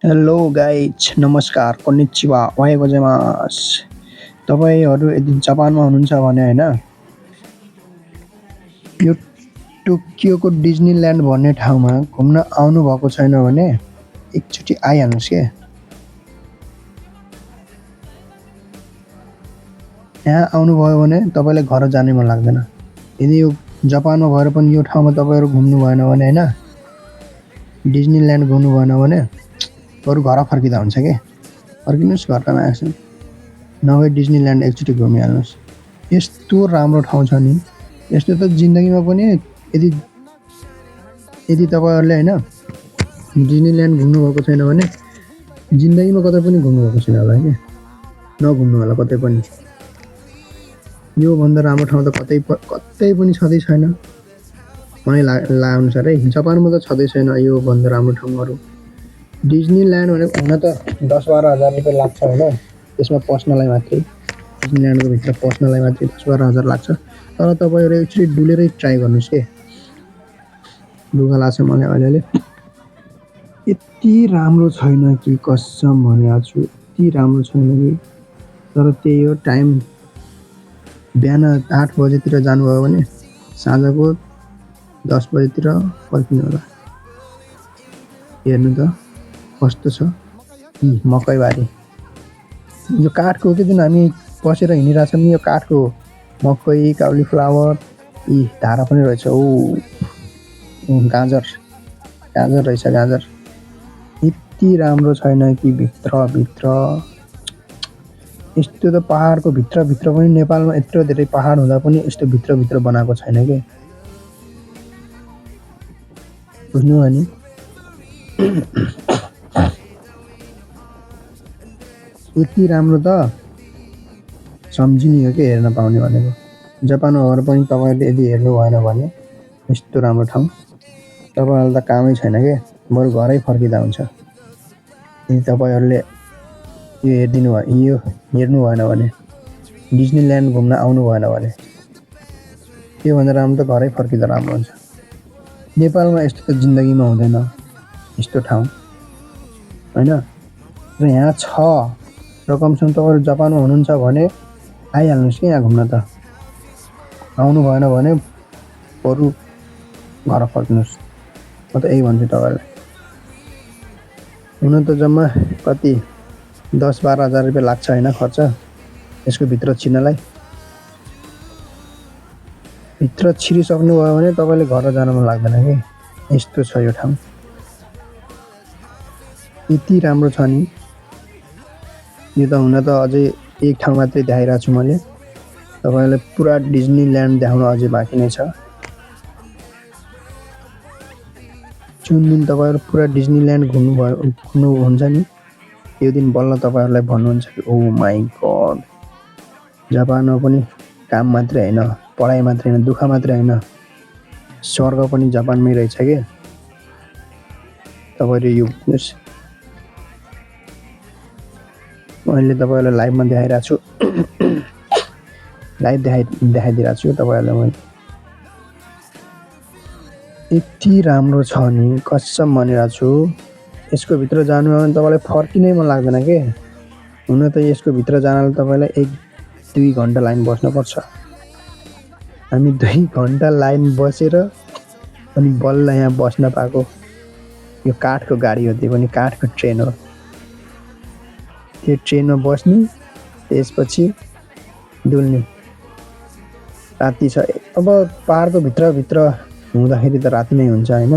Hello guys नमस्कार konnichiwa Ohio गोजाइमासु तपाईहरु यदि जापानमा हुनुहुन्छ भने हैन यो टोकियोको डिज्नील्यान्ड भन्ने ठाउँमा घुम्न आउनु भएको छैन भने एकचोटी आइहाल्नुस् के यहाँ आउनुभयो भने तपाईलाई घर जानै मन लाग्दैन यदि यो जापानमा भएर पनि यो ठाउँमा तपाईहरु घुम्नु भएन भने हैन डिज्नील्यान्ड घुम्नु भएन भने बरु घर फर्किदा हुन्छ के फर्किनुस् घरका मान्छे नभए डिज्नील्यान्ड एकचोटी घुमिहाल्नुस् यस्तो राम्रो ठाउँ छ नि यस्तो त जिन्दगीमा पनि यदि यदि तपाईहरुले हैन डिज्नील्यान्ड घुम्नु भएको छैन भने जिन्दगीमा कतै पनि घुम्नु भएको छैन होला के नघुम्नु होला कतै पनि यो भन्दा राम्रो ठाउँ त कतै पनि छँदै छैन मलाई लागअनुसार है जापानमा त छँदै छैन यो भन्दा राम्रो ठाउँहरु डिज्नील्यान्ड भनेको हुन त 10-12 हजार रुपैयाँ लाग्छ हैन त्यसमा पस्नलाई मात्रै डिज्नील्यान्डको भित्र पस्नलाई मात्रै 10-12 हजार लाग्छ तर तपाईहरु एकचोटी डुलेरै ट्राई गर्नुस् के दुःख लाग्छ मलाई अलिअलि यति राम्रो छैन कि कसम भनेको छु यति राम्रो छैन कि तर त्यही हो टाइम बिहान 8 बजेतिर जानुभयो भने साँझको 10 बजेतिर फर्किनु होला हेर्नु त कस्तो छ मकैबारी यो काठको के जुन हामी बसेर हिँडिराछौं नि यो काठको मकै काउली फ्लावर धारा पनि रहेछ गाजर रहेछ गाजर यति राम्रो छैन कि भित्र यस्तो त पहाडको भित्र पनि नेपालमा यत्रो धेरै पहाड हुँदा पनि यस्तो भित्र बनाएको छैन के बुझ्नु हो नि यति राम्रो त सम्झिनु हो के हेर्न पाउने भनेको जापानमा भएर पनि तपाईहरुले यदि हेर्नु भएन भने यस्तो राम्रो ठाउँ तपाईहरुलाई त कामै छैन के बरु घरै फर्किदा हुन्छ यदि तपाईहरुले यो हेर्नु भएन भने डिज्नील्यान्ड घुम्न आउनु भएन भने त्यो भन्दा राम्रो त घरै फर्किदा राम्रो हुन्छ नेपालमा यस्तो त जिन्दगीमा हुँदैन यस्तो ठाउँ हैन र यहाँ छ र कमसेकम तपाईहरु जापानमा हुनुहुन्छ भने आइहाल्नुस् के यहाँ घुम्न त आउनु भएन भने बरु घर फर्किनुस् म त यही भन्छु तपाईहरुलाई हुन त जम्मा कति 10-12 हजार रुपैयाँ लाग्छ हैन खर्च यसको भित्र छिर्नलाई भित्र छिरिसक्नु भयो भने तपाईले घर जान मन लाग्दैन के यस्तो छ यो ठाउँ यति राम्रो छ नि यो त हुन त अझै एक ठाउँ मात्रै देखाइरा छु मैले तपाईलाई पुरा डिज्नील्यान्ड देखाउन अझै बाँकी नै छ जुन दिन तपाईहरु पुरा डिज्नील्यान्ड घुम्नु हुन्छ नि त्यो दिन बल्ल तपाईहरुलाई भन्नुहुन्छ कि ओ माइ गॉड जापानमा पनि काम मात्रै हैन पढाइ मात्रै हैन दुःख मात्रै हैन स्वर्ग पनि जापानमै रहेछ के तपाईहरु यो बुझ्नुस् मैले तपाईहरुलाई लाइभमा देखाइरा छु लाइभ देखाइदिरा छु तपाईहरुलाई मैले यति राम्रो छ नि कसम भनिरा छु यसको भित्र जानु भने तपाईलाई फर्किनै मन लाग्दैन के हुन त यसको भित्र जानलाई तपाईलाई 1-2 घण्टा लाइन बस्न पर्छ हामी 2 घण्टा लाइन बसेर अनि बल्ल यहाँ बस्न पाएको यो काठको गाडी हो त्यो पनि काठको ट्रेन हो त्यो ट्रेनमा बस्नु त्यसपछि डुल्नु राति छ अब पहाडको भित्र हुँदाखेरि त राति नै हुन्छ हैन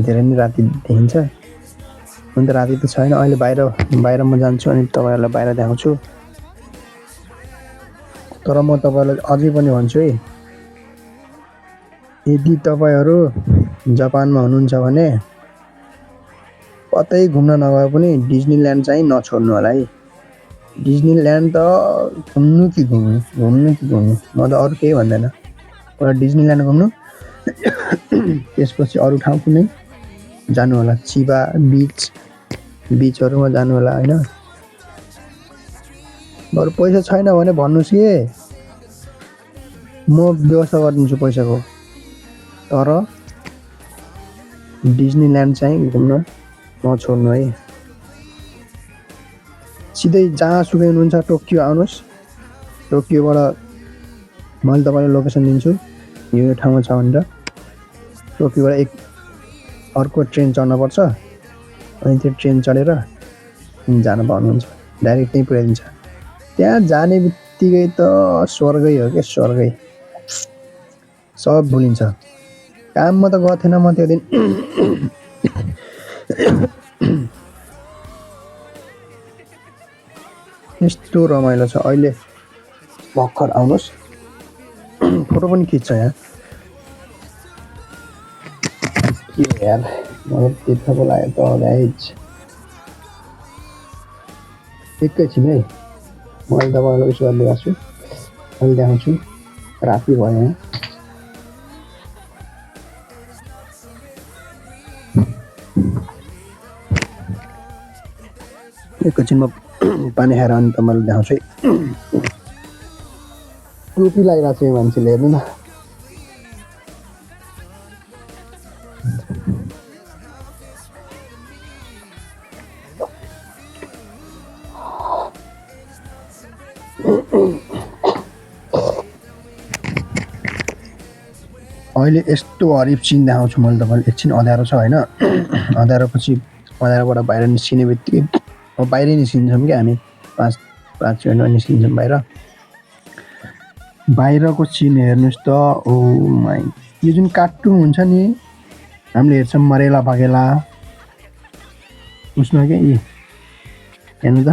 धेरै नै राति देखिन्छ अनि त राति त छैन अहिले बाहिर म जान्छु अनि तपाईहरुलाई बाहिर देखाउँछु तर म तपाईहरुलाई अझै पनि भन्छु है यदि तपाईहरु जापानमा हुनुहुन्छ भने कतै घुम्न नगए पनि डिज्नील्यान्ड चाहिँ नछोड्नु होला है डिज्नील्यान्ड त घुम्नु कि घुम्नु म त अरु केही भन्दैन पुरा डिज्नील्यान्ड घुम्नु त्यसपछि अरु ठाउँ कुनै जानु होला चिबा बीचहरुमा जानु होला हैन बरु पैसा छैन भने भन्नुस् के म व्यवस्था गरिदिन्छु पैसाको तर डिज्नील्यान्ड चाहिँ घुम्न नछोड्नु है सिधै जहाँसुकै हुनुहुन्छ टोकियो आउनुहोस्। टोकियोबाट मैले तपाईँलाई लोकेसन दिन्छु यो ठाउँमा छ भनेर। टोकियोबाट अर्को ट्रेन चढ्नुपर्छ अनि त्यो ट्रेन चढेर जान पाउनुहुन्छ। डाइरेक्ट त्यहीँ पुर्याइदिन्छ। त्यहाँ जाने बित्तिकै त स्वर्गै हो क्या स्वर्गै। सब भुलिन्छ। काममा त गएको थिएन म त्यो दिन। यस्तो रमाइलो छ अहिले भर्खर आउनुहोस्। फोटो पनि खिच्छ यहाँ के हो यार मलाई तीर्थ बोलायो त गाइज। एकैछिन है मैले तपाईँलाई उस गरिदिएको छु। अहिले देखाउँछु राति भयो यहाँ। एकैछिन म पानी खाएर अनि तपाईँलाई देखाउँछु है। टोपी लगाइरहेको छ यो मान्छेले हेर्नु न। अहिले यस्तो हरिफ सिन देखाउँछु मैले तपाईँलाई। एकछिन अँध्यारो छ होइन। अँध्यारोपछि अँध्यारोबाट बाहिर निस्किने बित्तिकै अब बाहिरै निस्किन्छौँ क्या हामी। 5 मिनटमा निस्किन्छौँ बाहिर। बाहिरको सिन हेर्नुहोस् त। ओ माइ यो जुन कार्टुन हुन्छ नि हामीले हेर्छौँ मरेला भगेला उसमा क्या यी हेर्नु त।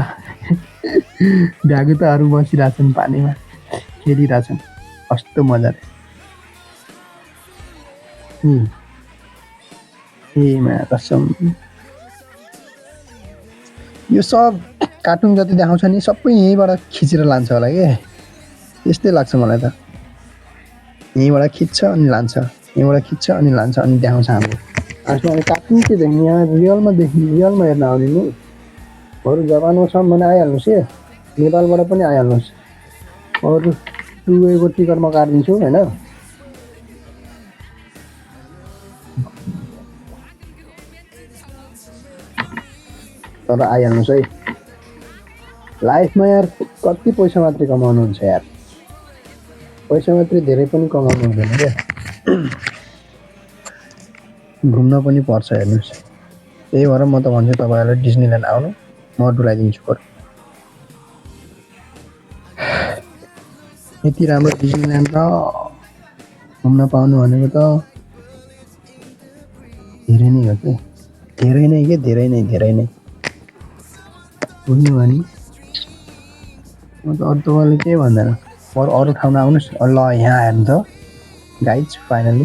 भ्यागुताहरू बसिरहेछन् पानीमा खेलिरहेछन् कस्तो मजाले। ए मा कसम यो सब कार्टुन जति देखाउँछ नि सबै यहीँबाट खिचेर लान्छ होला के त्यस्तै लाग्छ मलाई त। यहीँबाट खिच्छ अनि लान्छ यहीँबाट खिच्छ अनि लान्छ अनि देखाउँछ हाम्रो। आजमा अब कार्टुन के देख्ने यहाँ रियलमा हेर्न आउने नि अरू जापानमा छ भने आइहाल्नुहोस् है। नेपालबाट पनि आइहाल्नुहोस्। अरू 2 को टिकट म काटिदिन्छु होइन। तर आइहाल्नुहोस् है। लाइफमा यार कति पैसा मात्रै कमाउनुहुन्छ यार। पैसा मात्रै धेरै पनि कमाउनु हुँदैन क्या। घुम्न पनि पर्छ हेर्नुहोस्। त्यही भएर म त भन्छु तपाईँहरूलाई डिज्नील्यान्ड आउनु म डुलाइदिन्छु बरु। यति राम्रो डिज्नील्यान्ड र घुम्न पाउनु भनेको त धेरै नै हो कि धेरै नै के धेरै नै बुझ्नु भयो नि। म त अरू तपाईँले केही भन्दैन। अरू ठाउँमा आउनुहोस्। ल यहाँ हेर्नु त गाइज फाइनली